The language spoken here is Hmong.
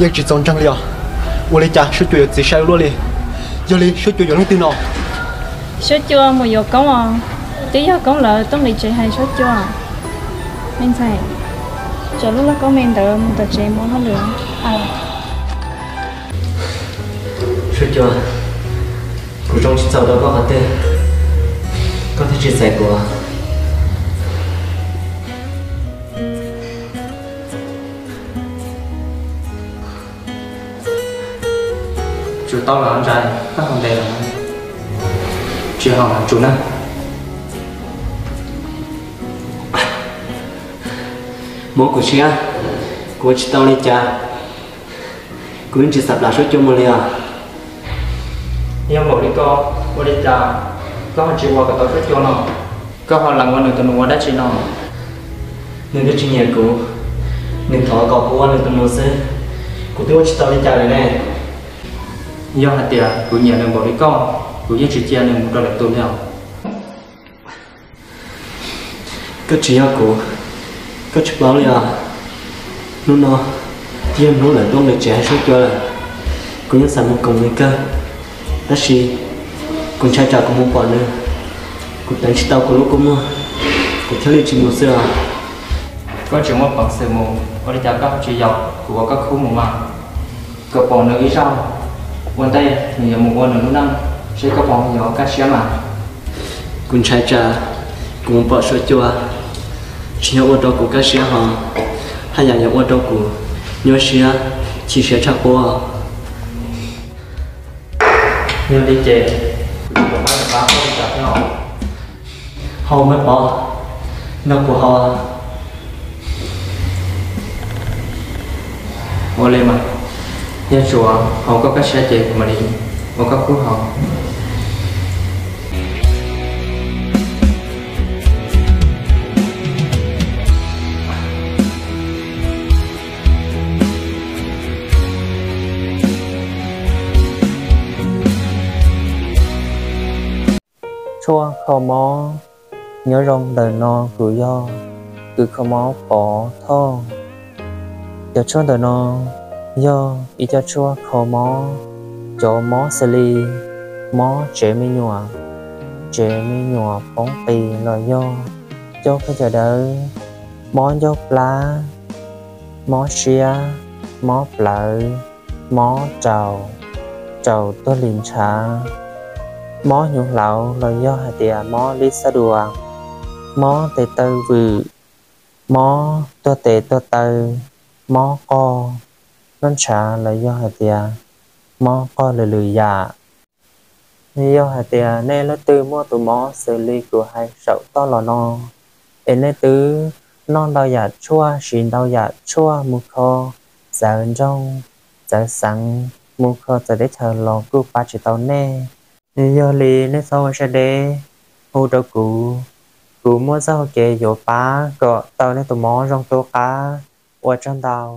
Yeej tsis txaus ntseeg li os. Ua li cas Suab Cua yuav txiv sai ua luaj li? Yog li Suab Cua yuav leej twg no? Suab Cua mus yuav Koob os. Twb yog Koob lawv tuaj nqis tsev hais Suab Cua. Me ntxhais, cov lub lauj kaub me ntawd mus tom tsev mus hauj lwm. Suab Cua, kuv zoo tsis txaus rau koj qhov twg, koj thiaj tsis txais kuv. Tsum tau los ntshai, koj haus ntev los tsis haus los tsum na. Mob kuv siab, kuv ua tsis tau li cas, kuv yeej tsis xav plam Suab Cua mus li os. Yog npaum li koj, ua li cas koj ho tsis ua kom tau Suab Cua no? Koj ho lees ua nws tus nus ua dab tsi no? Nws twb tsis nyiam kuv, nws thov kom kuv ua nws tus nus xwb, kuv twb ua tsis tau li cas lawm ne. Yog hais tias kuv nyiam nws npaum li koj, kuv yeej tsis cia nws mus rau lwm tus li os. Koj tsis yog kuv, koj tsis paub li os. Hnub no twb yog hnub lawv tuaj nqis tsev hais Suab Cua lawm, kuv yeej xav mus koom nws kawg, tab sis kuv ntshai tsam kuv mus pom nws, kuv teev tsis tau kuv lub kua muag, kuv thiaj li tsis mus xwb os. Koj tseem muaj peev xwm mus, ua li cas koj ho tsis yaum kuv ua koj khub mus mas? Kom pom nws ib zaug, ua ntej nws yuav mus ua nws lub neej, seb koj puas yuav kaj siab mas. Kuv ntshai tsam kuv mus pom Suab Cua tsis yog ua rau kuv kaj siab hos, haj yam yuav ua rau kuv nyuaj siab, chim siab tshaj qub. Yog li ces kuv yuav pab pab koj li cas thiab os? Haus me pov, nrog kuv haus. Ua li mas, yog tsuav haus koj kaj siab ces kuv mam li ua koj khub haus. Tshuaj kho mob. Nyob zoo, ntawm no kuv yog kws kho mob Pov Thoj. Cov tshuaj ntawm no yog ib co tshuaj kho mob, cov mob xws li mob tsev me nyuam, tsev me nyuam poob qis los yog coj khaub ncaws dawb, mob ncauj plab, mob siab, mob plawv, mob raus, raus tuag li ntshav, mob hnyuv hlauv los yog hais tias mob lib xab dua, mob tes taw vwm, mob tuag tes tuag taw, mob qoj, mob ntshav los yog hais tias mob qoj lwm lwm yam. Yog hais tias nej leej twg muaj tus mob xws li kuv hais saum toj los no, es nej twb noj ntau yam tshuaj, siv ntau yam tshuaj mus kho txawv nroog, txawv xeev, mus kho txawv teb chaws los kuj pab tsis tau nej. Yog li nej txhob ua siab deb, hu rau kuv, kuv muaj txoj hau kev yuav pab kom tau nej tus mob zoo tu qab. Ua tsaug ntau.